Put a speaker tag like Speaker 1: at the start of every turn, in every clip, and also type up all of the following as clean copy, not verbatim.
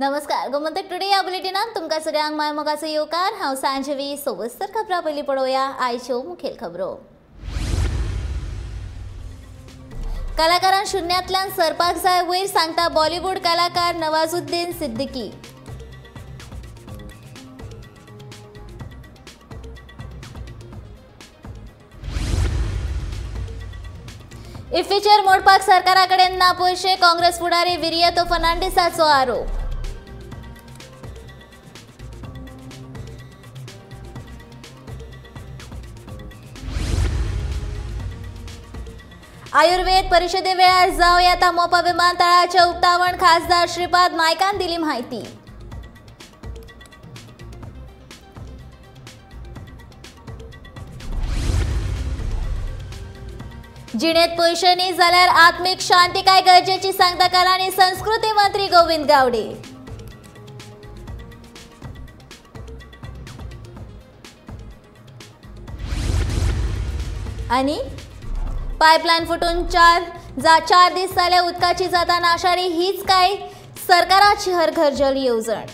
Speaker 1: नमस्कार, गोमंतक टुडे ह्या बुलेटिनात तुमकां सगळ्यांक माय मोगाचो येवकार। हांव सांजवी सवस्तर खबरां पयलीं पळोवया आयच्यो मुखेल खबरो। कलाकारान शून्यांतल्यान सरपाक जाय वयर सांगता बॉलिवूड कलाकार नवाजुद्दीन सिद्दीकी। इफ्फीचेर मोडपाक सरकारा कडेन ना पयशे, काँग्रेस फुडारी विरियातो फर्नांडीसाचो आरोप। आयुर्वेद परिषदे वेळार जावं येता मोपा विमानतळाचे उक्तावण, खासदार श्रीपाद नायकान दिली माहिती। जिणेत पयशे न्ही जाल्यार आत्मीक शांतिकाय गरजेची सांगता कला आनी संस्कृती मंत्री गोविंद गावडे। आनी पायपलायन फुटून चार दीस जाले उदकाची जाता नाशारी, हीच काय सरकाराची हर घर जल येवजण।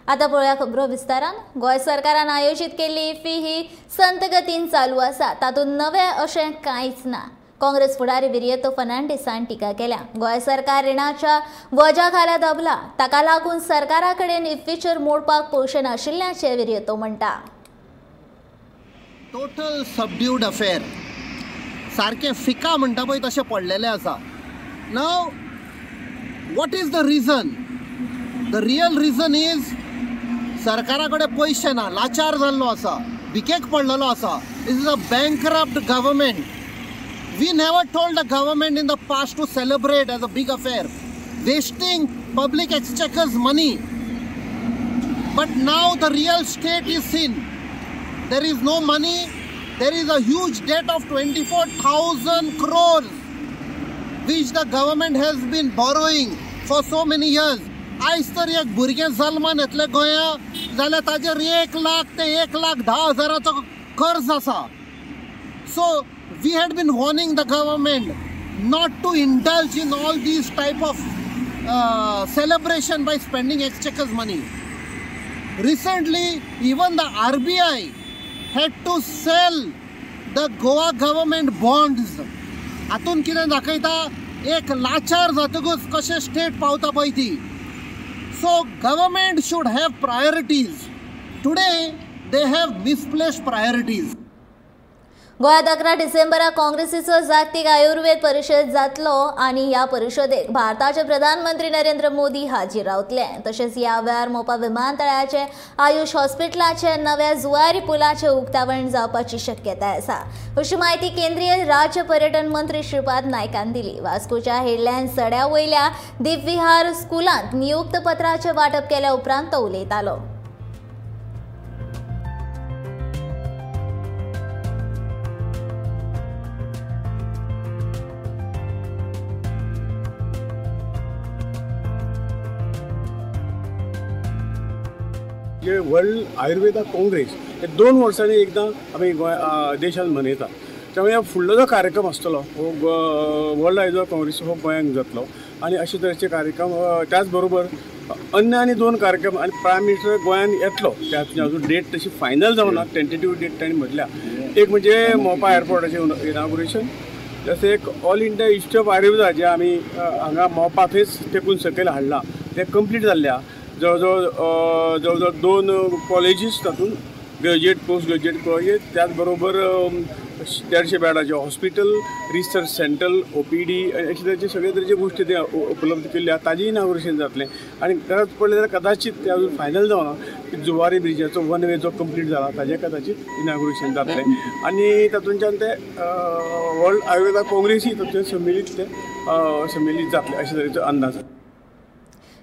Speaker 1: आता पळोवया खबरो विस्तारान। गोंय सरकारान आयोजीत केल्ली इफ्फी ही संत गतीन चालू आसा, तातूंत नवें अशें कांयच ना। काँग्रेस फुडारी विरियातो फर्नांडीसान टिका केल्या। गोंय सरकार रिणाच्या वजा खाला दबला, ताका लागून सरकारा कडेन इफ्फीचेर मोडपाक पयशे नाशिल्ल्याचें विरियातो म्हणटा।
Speaker 2: टोटल सबड्यूड अफेअर, सारकें फिका म्हणटा पळय तशें पडलेलें आसा। Now what is the reason? The real reason is सरकारा कडेन पयशे ना, लाचार जाल्लो आसा, भिकेक पडलेलो आसा। It is a bankrupt government. We never told the government in the past to celebrate as a big affair, wasting public exchequer's money. But now the real state is seen. There is no money. There is a huge debt of 24,000 crores, which the government has been borrowing for so many years. आयज तर एक भुरगें जल्मान येतलें गोंया जाल्यार ताजेर 1 लाख ते 1,10,000 कर्ज आसा। So we had been warning the government not to indulge in all these type of celebration by spending exchequer's money. Recently, even the RBI had to sell the Goa government bonds. हातून कितें दाखयता, एक लाचार जातकूच कशें state पावता पळय ती। So government should have priorities. Today they have misplaced priorities.
Speaker 1: गोंयांत 11 डिसेंबराक काँग्रेसीचो जागतीक आयुर्वेद परिशद जातलो आनी ह्या परिशदेक भारताचे प्रधानमंत्री नरेंद्र मोदी हाजीर रावतले। तशेंच ह्या वेळार मोपा विमानतळाचे आयुष हॉस्पिटलाचे नव्या जुवारी पुलाचे उक्तावण जावपाची शक्यताय आसा, अशी म्हायती केंद्रीय राज्य पर्यटन मंत्री श्रीपाद नायकान दिली। वास्कोच्या हेडलँड सड्या वयल्या दिव्यविहार स्कुलांत नियुक्त पत्राचे वांटप केल्या उपरांत तो उलयतालो।
Speaker 3: जे वर्ल्ड आयुर्वेदा काँग्रेस हे 2 वर्सांनी एकदां आमी गोंय देशांत मनयता, त्यामुळे ह्या फुडलो जो कार्यक्रम आसतलो हो वर्ल्ड आयुर्वेदा काँग्रेस हो गोंयांत जातलो आनी अशे तरेचे कार्यक्रम, त्याच बरोबर अन्य आनी 2 कार्यक्रम आनी प्रायम मिनिस्टर गोंयांत येतलो, त्या अजून डेट तशी फायनल जावना, टेंटेटीव डेट तांणी म्हटल्या। एक म्हणजे मोपा एअरपोर्टाचें इनाग्रेशन, जशें एक all India institute of Ayurveda जे आमी हांगा मोपा थंयच तेकून सकयल हाडलां तें कंप्लीट जाल्लें आहा। जवळ जवळ 2 कॉलेजीस तातूंत ग्रॅज्युएट पोस्ट ग्रॅज्युएट कॉलेज, त्याच बरोबर 150 बेडाचे हॉस्पिटल, रिसर्च सेंटर, OPD अशे तरेचे सगळे तरेचे गोश्टी ते उपलब्ध केल्ले आहा, ताजेय इनाग्रेशन जातलें। आनी गरज पडली जाल्यार कदाचीत ते अजून फायनल जावना की जुवारी ब्रिजाचो वन वे जो कंप्लीट जाला ताजें कदाचीत इनाग्रेशन जातलें आनी तातूंतल्यान ते वर्ल्ड आयुर्वेदा काँग्रेसूय तातूंत सम्मिलीत ते सम्मिलीत जातले अशे तरेचो अंदाज।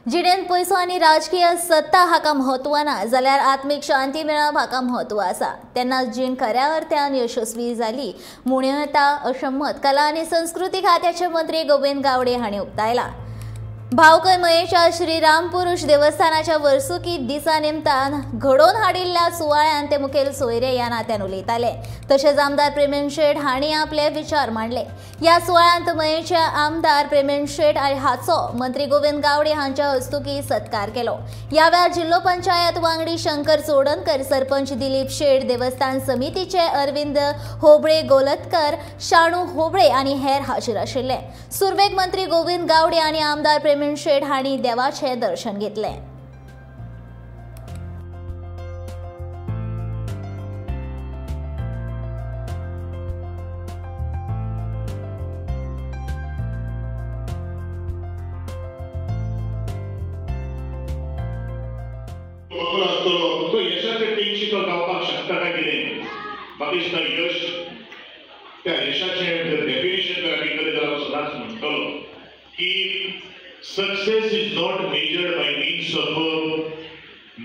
Speaker 1: जिणेंत पयसो आनी राजकीय सत्ता हाका म्हत्व ना जाल्यार आत्मीक शांती मेळप हाका म्हत्व आसा, तेन्ना जीण खऱ्या अर्थान यशस्वी जाली म्हणूं येता अशें मत कला आनी संस्कृती खात्याचे मंत्री गोविंद गावडे हांणी उक्तायलां। भावकय मयेच्या श्री रामपुरुष देवस्थानाच्या वर्सुकी दिसा निमतान घडोवन हाडिल्ल्या सुवाळ्यान ते मुखेल सोयरे ह्या नात्यान उलयताले. तशेंच आमदार प्रेमेंद्र शेट हांणी आपले विचार मांडले. ह्या सुवाळ्यांत मयेचे आमदार प्रेमेंद्र शेट हाचो मंत्री गोविंद गावडे हांच्या हस्तुकी सत्कार केलो. ह्या वेळार जिल्लो पंचायत वांगडी शंकर चोडणकर, सरपंच दिलीप शेट, देवस्थान समितीचे अरविंद होबळे गोलतकर, शाणू होबळे आनी हेर हाजीर आशिल्ले. सुरवेक मंत्री गोविंद गावडे आनी आमदार प्रेमेंद्र शेट हांणी देवाचे दर्शन घेतले.
Speaker 4: तो यशाचे तेंगशी तो गावपाक शकता काय कितें म्हाका दिसता यश त्या यशाचें डेफिनेशन जर आमी करीत जाल्यार हांव सदांच म्हणटलो की success is not measured by means of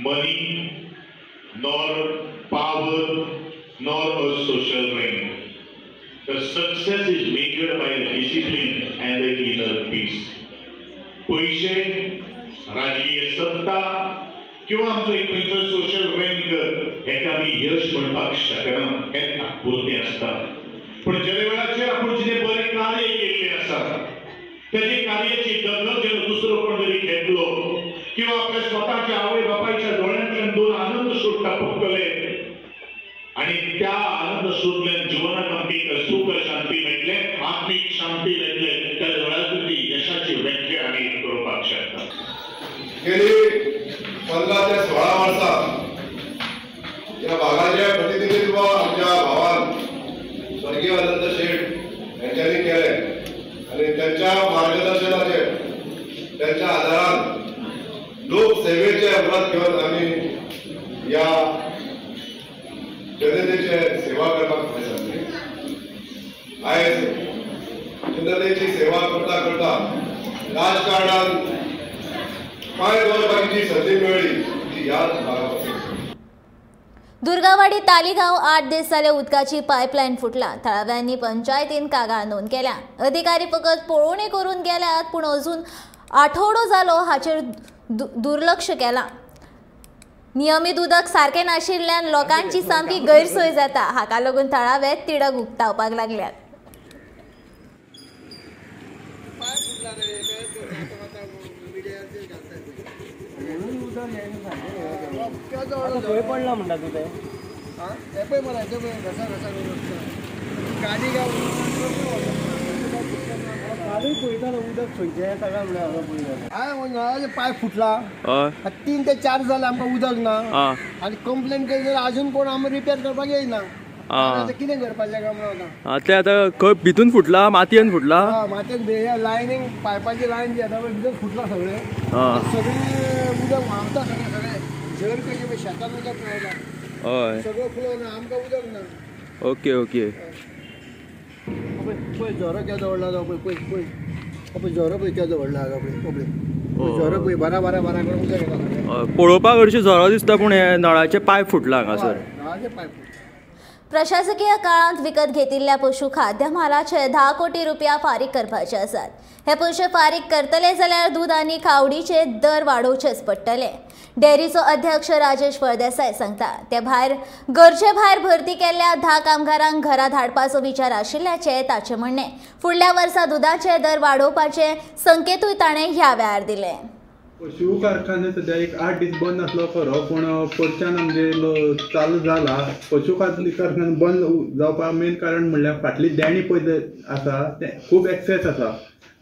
Speaker 4: money, nor power, nor a social rank. The success is measured by the discipline and the inner peace. पयशे, राजकीय सत्ता किंवा आमचो एक खंयचो सोशल रँक हेका आमी यश म्हणपाक शकना, हें तात्पुरतें आसता. पूण ज्या वेळाचेर आपूण कितें बरें कार्य केल्लें आसा त्याची कार्याची दखल जेन्ना दुसरो कोण तरी घेतलो किंवा आपल्या स्वताच्या आवय बापायच्या दोळ्यांतल्यान दोन आनंद सोडटा पडटले आनी त्या आनंद सोडल्यान जिवनात आमकां एक सुख शांती मेळटले, आत्मीक शांती मेळटले, त्या वेळार ती यशाची व्याख्या आमी करपाक शकता.
Speaker 5: गेली 15 ते 16 वर्सां ह्या भागाचे प्रतिनिधित्व आमच्या भावान स्वर्गीय अनंत शेट यांच्यानी केलें आणि त्यांच्या मार्गदर्शनाचेर त्यांच्या आधारान लोकसेवेचे व्रत घेवन आमी ह्या जनतेचे सेवा करपाक फुडें सरले. आयज जनतेची सेवा करता करता राजकारणान पांय दवरपाची जी संदी मेळ्ळी ती ह्याच भागापासून.
Speaker 1: दुर्गावाडी तालिगांव 8 दीस जाले उदकाची पायपलायन फुटला. थळाव्यांनी पंचायतीन कागाळ नोंद केल्या. अधिकारी फकत पळोवणी करून गेल्यात, पूण अजून आठवडो जालो हाचेर दुर्लक्ष केलां. नियमीत उदक सारकें नाशिल्ल्यान लोकांची सामकी गैरसोय जाता. हाका लागून थळावे तिडक उक्तावपाक लागल्यात.
Speaker 6: खंय पडला म्हणटा तूं तें?
Speaker 2: तें पळय मरे, तें पळय घसा घसा करून गाडी
Speaker 6: कालूय पळयतालो उदक खंयचें सगळें म्हणल्यार हांगा पळयतालो.
Speaker 2: हांवें नळाचो पायप फुटला, 3 ते 4 जाले आमकां उदक ना आनी कंप्लेन केली जाल्यार अजून कोण आमकां रिपेर करपाक येयना. आतां कितें करपाचें काय म्हणून आतां
Speaker 7: तें आतां खंय भितून फुटला, मातयेन फुटला?
Speaker 2: मातयेन लायनींग पायपाची लायन जी आसा पळय भितर फुटला सगळें, सगळें उदक व्हांवता सगळें सगळें झर कशी पळय शेतान उदक मेळना,
Speaker 7: हय
Speaker 2: सगळें फुलोवन आमकां उदक ना.
Speaker 7: Okay okay.
Speaker 2: पळय पळय झरो केदो व्हडलो तो पळय पळय पळय पळय झरो पळय केदो व्हडलो आसा पळय पळय झरो पळय बारा बारा बारा करून उदक येता सगळें.
Speaker 7: पळोवपाक हरशीं झरो दिसता पूण हे नळाचे पायप फुटला हांगासर.
Speaker 2: नळाचे पायप.
Speaker 1: प्रशासकीय काळांत विकत घेतिल्ल्या पशु खाद्य म्हालाचे 10 कोटी रुपया फारीक करपाचे आसात. हे पयशे फारीक करतले जाल्यार दूद आनी खावडीचे दर वाडोवचेच पडटले. डेअरीचो अध्यक्ष राजेश फळदेसाय सांगता. ते भायर गरजे भायर भरती केल्ल्या 10 कामगारांक घरा धाडपाचो विचार आशिल्ल्याचें ताचें म्हणणें. फुडल्या वर्सा दुदाचे दर वाडोवपाचे संकेतूय ताणें ह्या वेळार दिले.
Speaker 8: पशु कारखाने सद्या एक 8 दीस बंद आसलो खरो, पूण परच्यान आमगे चालू जाला. पशु कारखाने बंद जावपा मेन कारण म्हणल्यार फाटली देणी पळय आसा तें खूब एक्सेस आसा,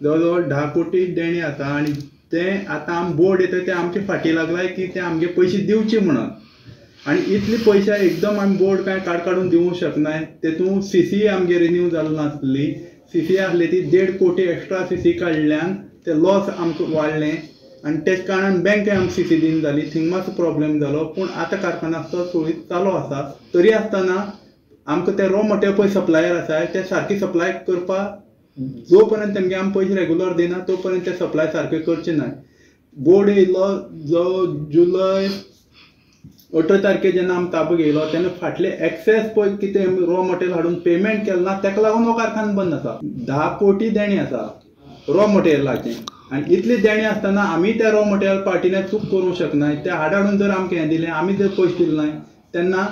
Speaker 8: जवळ जवळ 10 कोटी देणी आसा आनी तें आतां आम बोर्ड येता तें आमचे फाटी लागलाय की ते आमगे पयशे दिवचे म्हणून, आनी इतले पयशे एकदम आमी बोर्ड कांय काडून दिवंक शकनाय. तेतून सीसी आमगे रिन्यू जाल नासली, सीसी आसली ती 1.5 कोटी एक्स्ट्रा सीसी काडल्यान ते लॉस आमकां वाडलें आनी तेच कारणान बँक आमकां सीसी दिना जाली, थिंग मातसो प्रॉब्लेम जालो. पूण आतां कारखाना तो सुरळीत चालू आसा, तरी आसतना आमकां ते रॉ मटेरियल पळय सप्लायर आसा ते सारकी सप्लाय करपाक जो पर्यंत तेमगे आमी पयशे रेगुलर दिना तो पर्यंत ते सप्लाय सारके करचे ना. बोर्ड येयलो जो जुलय 18 तारखेर जेन्ना आमी ताबो घेयलो तेन्ना फाटले एक्सेस पळय कितें रॉ मटेरियल हाडून पेमेंट केलें ना, तेका लागून हो कारखानो बंद आसा. 10 कोटी देणी आसा रॉ मटेरियलाचें. आनी इतली देणी आसतना आमी त्या रॉ मटेरियल पार्टीने चूक करूंक शकनाय. ते हाड हाडून जर आमकां हें दिलें, आमी जर पयशे दिले नाय तेन्ना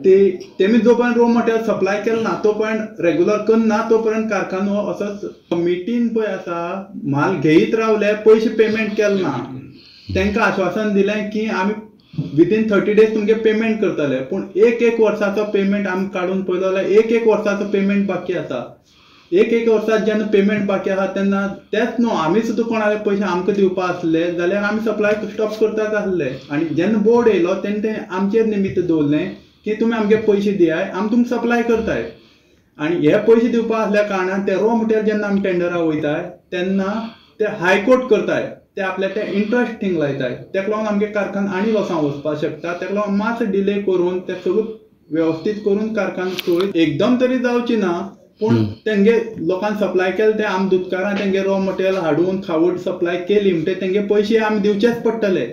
Speaker 8: ते तेमी जो पर्यंत रॉ मटेरियल सप्लाय केलें ना तो पर्यंत, रेगुलर करना तो पर्यंत कारखानो असोच कमिटीन पळय आसा म्हाल घेयत रावले, पयशे पेमेंट केलें ना. तांकां आश्वासन दिलें की आमी विदीन 30 डेज तुमगे पेमेंट करतले, पूण एक एक वर्साचो पेमेंट आमी काडून पळयलो जाल्यार एक एक वर्साचो पेमेंट बाकी आसा. एक एक वर्साक जेन्ना पेमेंट बाकी आसा तेन्ना तेच न्हू आमी सुद्दां कोणाले पयशे आमकां दिवपा आसले जाल्यार आमी सप्लाय स्टॉप करतात आसले. आनी जेन्ना बोर्ड येयलो तेन्ना तें आमचेर निमित्त दवरलें की तुमी आमगे पयशे दियाय, आमी तुमकां सप्लाय करताय. आनी हे पयशे दिवपा आसल्या कारणान ते रॉ मटेरियल जेन्ना आमी टेंडरा वयताय तेन्ना ते हायकोर्ट करताय, ते आपल्या ते इंट्रस्ट थिंग लायताय. तेका लागून आमगे कारखान आनी लॉसान वचपाक शकता. तेका लागून मातसो डिले करून ते सगळें वेवस्थीत करून कारखान सोय एकदम तरी जावची ना, पूण तेंगे लोकांक सप्लाय केले ते आमी दुदकारां तेंगे रॉ मटेरियल हाडून खावड सप्लाय केली म्हणटकीर तेंगे पयशे आमी दिवचेच पडटले,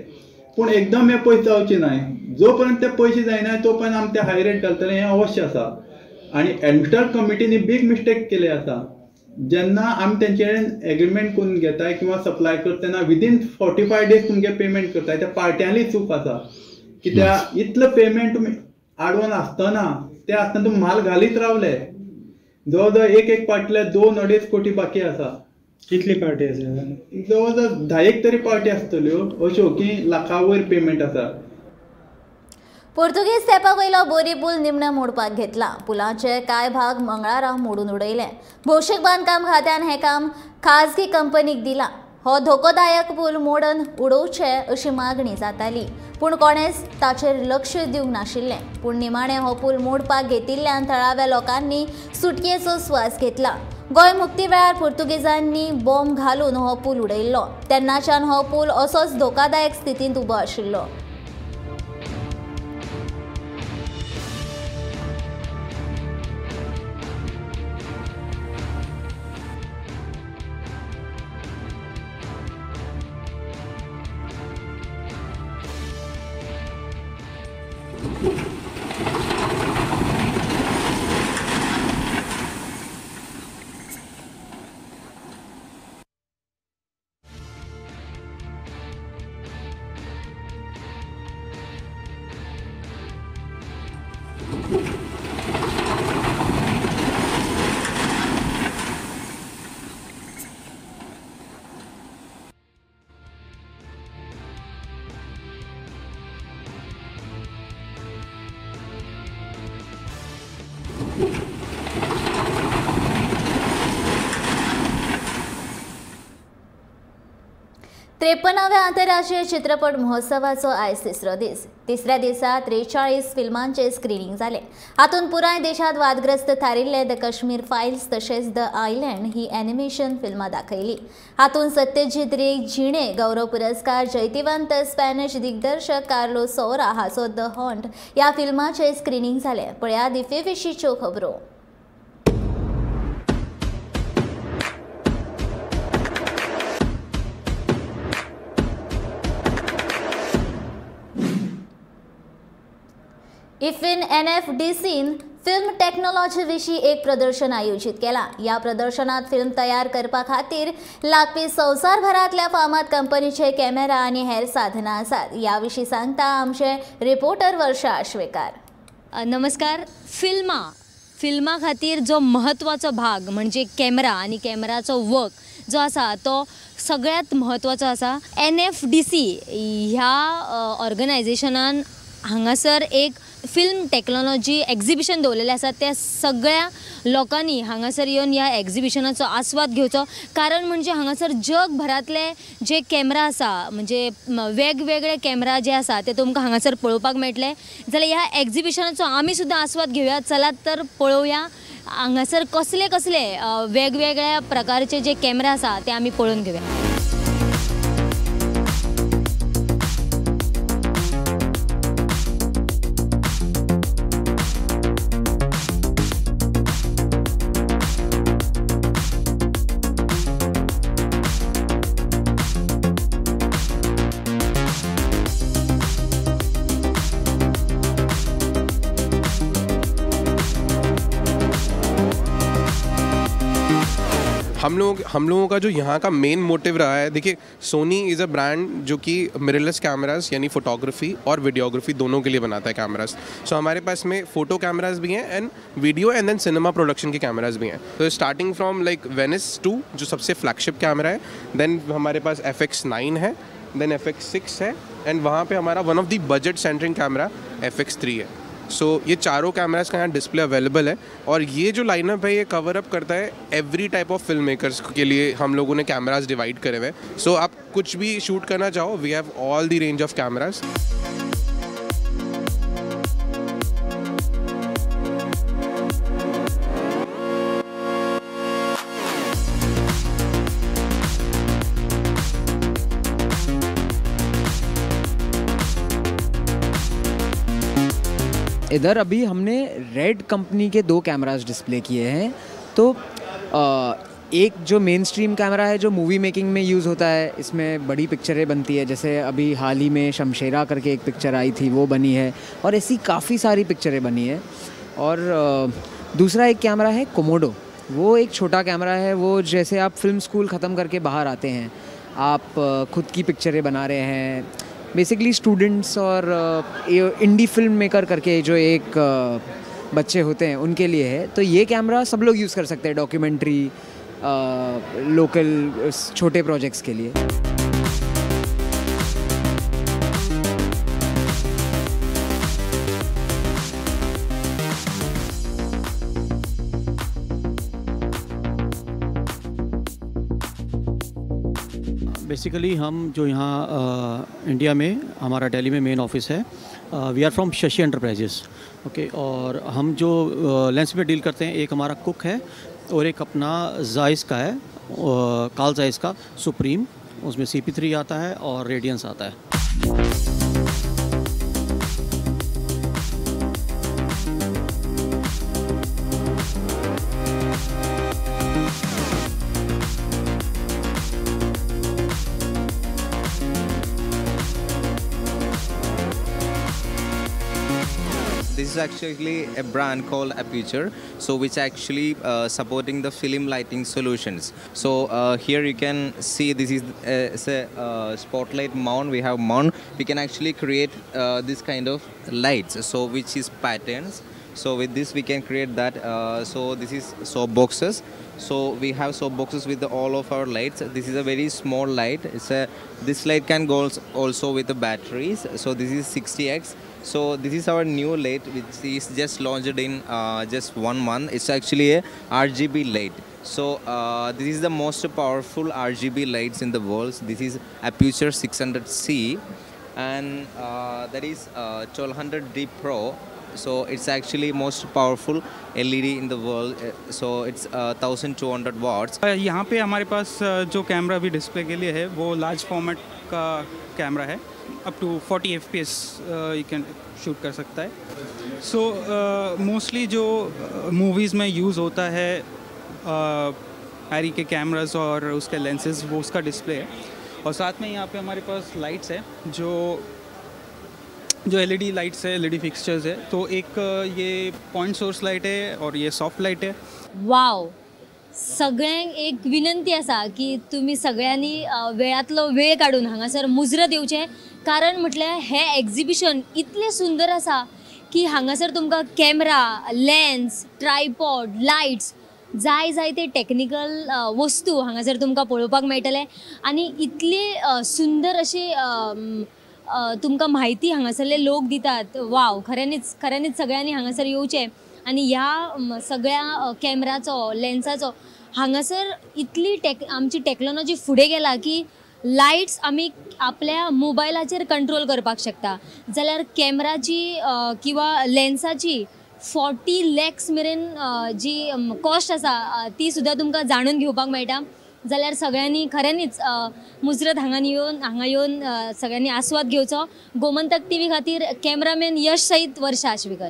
Speaker 8: पूण एकदम हे पयशे जावचे नाय. जो पर्यंत ते पयशे जायना तो पर्यंत आमी ते हाय रेट घालतले हें अवश्य आसा. आनी एडमिनिस्ट्रेटिव कमिटीन बीग मिस्टेक केले आसा. जेन्ना आमी तेंचे कडेन एग्रीमेंट करून घेताय किंवा सप्लाय करता तेन्ना विदीन 45 डेज तुमगे पेमेंट करताय. त्या पार्ट्यांली चूक आसा कित्याक इतलो पेमेंट तुमी आडवन आसतना ते आसतना तुमी म्हाल घालीत रावले. जवळ जवळ एक एक पार्टीला 2-2.5 कोटी बाकी आसा.
Speaker 6: कितली पार्टी आसा?
Speaker 8: जवळ जवळ 10 तरी पार्टी आसतल्यो अश्यो की लाखा वयर पेमेंट आसा.
Speaker 1: पुर्तुगीज तेंपा वयलो बोरी पूल निमणें मोडपाक घेतला. पुलाचे कांय भाग मंगळारा मोडून उडयले. भौशीक बांदकाम खात्यान हें काम खाजगी कंपनीक दिलां. हो धोकोदायक पूल मोडून उडोवचे अशी मागणी जाताली, पूण कोणेच ताचेर लक्ष दिवंक नाशिल्लें. पूण निमाणें हो पूल मोडपाक घेतिल्ल्यान थळाव्या लोकांनी सुटयेचो स्वास घेतला. गोंय मुक्ती वेळार पुर्तुगेजांनी बॉम्ब घालून हो पूल उडयल्लो. तेन्नाच्यान हो पूल असोच धोकादायक स्थितींत उबो आशिल्लो. त्रेपनाव्या आंतरराष्ट्रीय चित्रपट महोत्सवाचो आयज तिसरो दीस. तिसऱ्या दिसा 43 फिल्मांचे स्क्रिनींग जालें. हातूंत पुराय देशांत वादग्रस्त थारिल्ले the Kashmir files तशेंच the island he animation फिल्मां दाखयली. हातूंत सत्यजीत रे जिणे गौरव पुरस्कार जैतिवंत स्पॅनिश दिग्दर्शक कार्लो सौरा हाचो the haunt ह्या फिल्माचें स्क्रिनींग जालें. पळयात इफ्फी विशींच्यो खबरो. इफ्फीन एनएफडीसीन फिल्म टेक्नॉलॉजी विशीं एक प्रदर्शन आयोजीत केला. ह्या प्रदर्शनात फिल्म तयार करपा खातीर लागपी संवसारभरांतल्या फामाद कंपनीचे कॅमेरा आनी हेर साधनां आसात. ह्या विशीं सांगता आमचे रिपोर्टर वर्षा आश्वेकार.
Speaker 9: नमस्कार. फिल्मा खातीर जो महत्वाचो भाग म्हणजे कॅमेरा आनी कॅमेराचो वर्क जो आसा तो सगळ्यांत महत्वाचो आसा. एनएफडीसी ह्या ऑर्गनायझेशनान हांगासर एक फिल्म टेक्नॉलॉजी एक्झिबिशन दवरलेलें आसा. त्या सगळ्या लोकांनी हांगासर येवन ह्या एक्झिबिशनाचो आस्वाद घेवचो, कारण म्हणजे हांगासर जगभरांतले जे कॅमेरा आसा म्हणजे वेगवेगळे कॅमेरा जे आसा ते तुमकां हांगासर पळोवपाक मेळटले. जाल्यार ह्या एक्झिबिशनाचो आमी सुद्दां आस्वाद घेवया. चलात तर पळोवया हांगासर कसले कसले वेगवेगळ्या प्रकारचे जे कॅमेरा आसा ते आमी पळोवन घेवया.
Speaker 10: हम लोगों का जो यहाँ का मेन मोटिव रहा है, देखिए सोनी is a brand जो कि मिररलेस कैमरास यानी फोटोग्राफी और वीडियोग्राफी दोनों के लिए बनाता है कैमरास। सो हमारे पास में फ़ोटो कैमरास भी हैं and video and then cinema production K cameras भी हैं। तो स्टार्टिंग फ्रॉम लाइक वेनिस 2 जो सबसे फ्लैगशिप कैमरा है, then हमारे पास FX9 है, then FX6 है एंड वहाँ पर हमारा one of the budget centering camera FX3 Hai. So ये चारों कैमरास का यहाँ डिस्प्ले अवेलेबल है और ये जो लाइनअप है ये कवर अप करता है every type of film makers K लिए। हम लोगों ने कैमरास डिवाइड करे हुए हैं। सो आप कुछ भी शूट करना चाहो, we have all the range of cameras.
Speaker 11: इधर अभी हमने red company K 2 cameras display किए हैं। तो एक जो मेन स्ट्रीम कैमरा है जो मूवी मेकिंग में यूज़ होता है, इसमें बड़ी पिक्चरें बनती है, जैसे अभी हाल ही में शमशेरा करके एक पिक्चर आई थी वो बनी है, और ऐसी काफ़ी सारी पिक्चरें बनी है। और दूसरा एक कैमरा है कोमोडो, वो एक छोटा कैमरा है, वो जैसे आप फिल्म स्कूल ख़त्म करके बाहर आते हैं, आप खुद की पिक्चरें बना रहे हैं, बेसिकली स्टूडेंट्स और इंडी फिल्म मेकर करके जो एक बच्चे होते हैं उनके लिए है। तो ये कैमरा सब लोग यूज़ कर सकते हैं डॉक्यूमेंट्री, लोकल छोटे प्रोजेक्ट्स के लिए।
Speaker 12: बेसिकली हम जो यहाँ इंडिया में हमारा दिल्ली में मेन ऑफिस है, we are from Shashi enterprises, okay. और हम जो लेंस में डील करते हैं, एक हमारा कुक है और एक अपना जाइस का है, कार्ल जाइस का सुप्रीम, उसमें CP3 आता है और रेडियंस आता है।
Speaker 13: This is actually a brand called Aputure, so which actually supporting the film lighting solutions. So here you can see this is a spotlight mount. We have mount. We can actually create this kind of lights, so which is patterns. So with this we can create that. So this is soap boxes. So we have soap boxes with all of our lights. This is a very small light. It's a, this light can go also with the batteries. So this is 60x. So this is our new light which is just launched in just 1 month. It's actually a RGB light. So this is the most powerful RGB lights in the world. This is Aputure 600C and that is 1200D Pro. So it's actually most powerful LED in the world. So it's 1200 watts.
Speaker 14: यहाँ पे हमारे पास जो camera भी display के लिए है वो लार्ज फॉर्मेट का कैमरा है, up to 40 FPS you can shoot कर सकता है। सो मोस्टली जो मूवीज़ में यूज़ होता है एरी के कैमरास और उसके लेंसेज, वो उसका डिस्प्ले है। और साथ में यहाँ पे हमारे पास लाइट्स है जो एलईडी लाइट्स है, एलईडी फिक्सचर्स है। तो एक ये पॉइंट सोर्स लाइट है और ये सॉफ्ट लाइट है।
Speaker 9: वाव, सगळ्यांक एक विनंती आसा की तुमी सगळ्यांनी वेळांतलो वेळ काडून हांगासर मुजरत येवचें, कारण म्हटल्यार हें एग्जिबिशन इतलें सुंदर आसा की हांगासर तुमकां कॅमरा, लेन्स, ट्रायपॉड, लायट्स, जाय जाय ते टॅक्निकल वस्तू हांगासर तुमकां पळोवपाक मेळटले आनी इतली सुंदर अशी तुमकां म्हायती हांगासरले लोक दितात। वाव, खऱ्यांनीच खऱ्यांनीच सगळ्यांनी हांगासर येवचें आनी ह्या सगळ्या कॅमराचो, लेन्साचो हांगासर इतली आमची टॅक्नोलॉजी फुडें गेला की लायट्स आमी आपल्या मोबायलाचेर कंट्रोल करपाक शकता, जाल्यार कॅमराची किंवा लेन्साची 40 लॅक्स मेरेन जी कॉस्ट आसा ती सुद्दां तुमकां जाणून घेवपाक मेळटा। जाल्यार सगळ्यांनी खऱ्यांनीच मुजरत हांगा येवन सगळ्यांनी आस्वाद घेवचो। गोमंतक टीव्ही खातीर कॅमरामॅन यश सहित वर्षा आश्वीकर।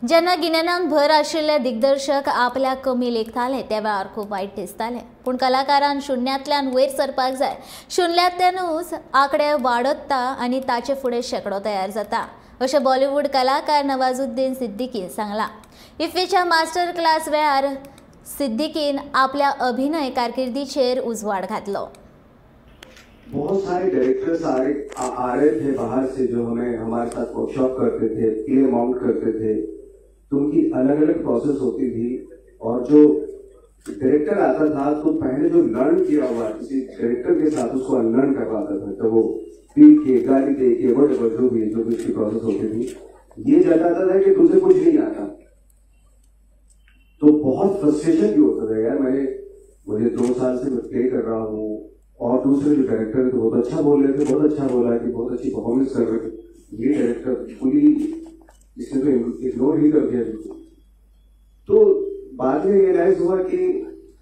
Speaker 1: जेन्ना गिन्यानान भर आशिल्ले दिग्दर्शक आपल्याक कमी लेखताले त्या वेळार खूब वायट दिसतालें, पूण कलाकारान शुन्यांतल्यान वयर सरपाक जाय. शुन्यांतल्यानूच आंकडे वाडता आनी ताचे फुडें शेंकडो तयार जाता, अशें बॉलिवूड कलाकार नवाजुद्दीन सिद्दीकीन सांगलां. इफ्फीच्या मास्टर क्लास वेळार सिद्दीकीन आपल्या अभिनय कारकिर्दीचेर उजवाड घातलो.
Speaker 15: बहुत सारे डायरेक्टर्स आ रहे थे बाहर से, जो हमें हमारे साथ वर्कशॉप करते थे, प्ले माउंट करते थे, तो उनकी अलग अलग प्रोसेस होती थी. और जो डायरेक्टर आता था तो पहले जो लर्न किया हुआ किसी डायरेक्टर के साथ उसको अनलर्न करवाता था, तो वो पीट के गाली दे के what ever जो भी उसकी प्रोसेस होती थी, ये जताता था कि तुझे कुछ नहीं आता. तो बहुत फ्रस्ट्रेशन भी होता था, यार मैंने मुझे 2 साल से मैं प्ले कर रहा हूँ और दूसरे जो डायरेक्टर थे बहुत अच्छा बोल रहे थे, बहुत अच्छा बोला कि बहुत अच्छी परफॉर्मेंस कर रहे थे, ये डायरेक्टर फुली इसने तो इग्नोर ही कर दिया बिल्कुल. तो बाद में रियलाइज हुआ कि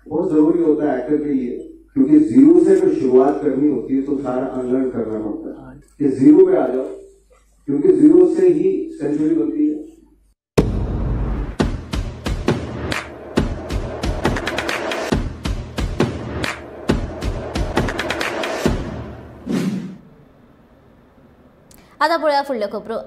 Speaker 15: बहुत जरूरी होता है एक्टर के लिए, क्योंकि जीरो से अगर शुरुआत करनी होती है तो सारा अनलर्न करना पड़ता है कि जीरो पे आ जाओ, क्योंकि जीरो से ही सेंचुरी बनती है.
Speaker 1: आतां पळोवया फुडल्यो खबरो.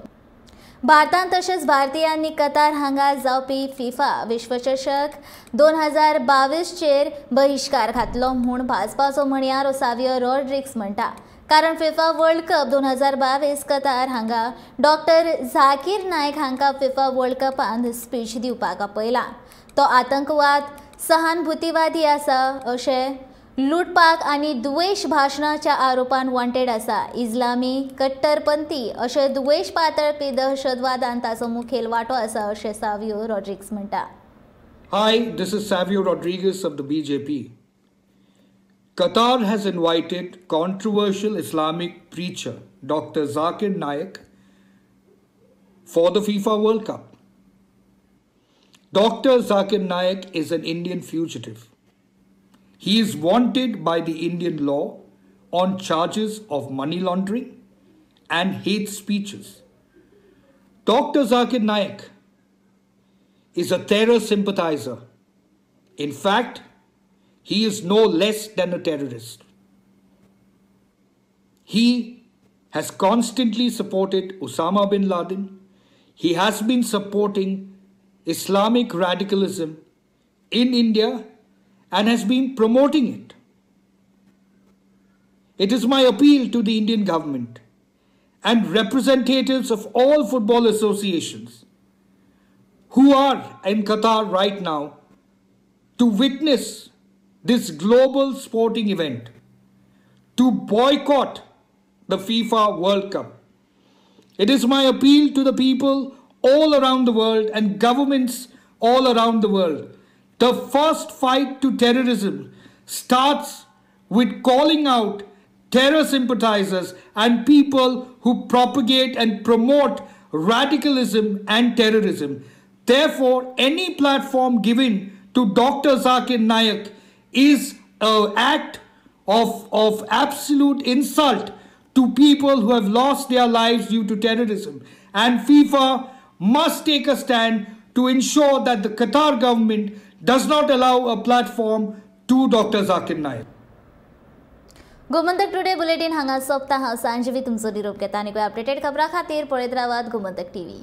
Speaker 1: भारतान तशेंच भारतीयांनी कतार हांगा जावपी फिफा विश्वचषक 2022 चेर बहिश्कार घातलो म्हूण भाजपाचो म्हणयारो सावियो रॉड्रिग्स म्हणटा. कारण फिफा वर्ल्ड कप 2022 कतार हांगा डॉक्टर झाकीर नायक हांकां फिफा वर्ल्ड कपांत स्पीच दिवपाक आपयला. तो आतंकवाद सहानुभूतीवादी आसा अशें लुटपाक आनी द्वेश भाशणाच्या आरोपान वॉन्टेड आसा. इस्लामी कट्टरपंथी अशें द्वेश पातळपी दहशतवादान ताचो मुखेल वांटो आसा अशें सावियो रॉड्रिग्स म्हणटा.
Speaker 16: Hi, this is Savio Rodrigues of the BJP. Qatar has invited controversial Islamic preacher Dr. Zakir Naik for the FIFA World Cup. Dr. Zakir Naik is an Indian fugitive. He is wanted by the Indian law on charges of money laundering and hate speeches. Dr. Zakir Naik is a terror sympathizer. In fact, he is no less than a terrorist. He has constantly supported Osama bin Laden. He has been supporting Islamic radicalism in India and has been promoting it. It is my appeal to the Indian government and representatives of all football associations who are in Qatar right now to witness this global sporting event, to boycott the FIFA World Cup. It is my appeal to the people all around the world and governments all around the world. The first fight to terrorism starts with calling out terror sympathizers and people who propagate and promote radicalism and terrorism. Therefore, any platform given to Dr. Zakir Naik is an act of absolute insult to people who have lost their lives due to terrorism. And FIFA must take a stand to ensure that the Qatar government does not allow a platform to Dr. Zakir Naik.
Speaker 1: Gomantak today bulletin हांगा सोंपता. हांव सांजवी तुमचो निरोप घेता आनी updated खबरां खातीर पळयत रावात गोमंतक टीव्ही.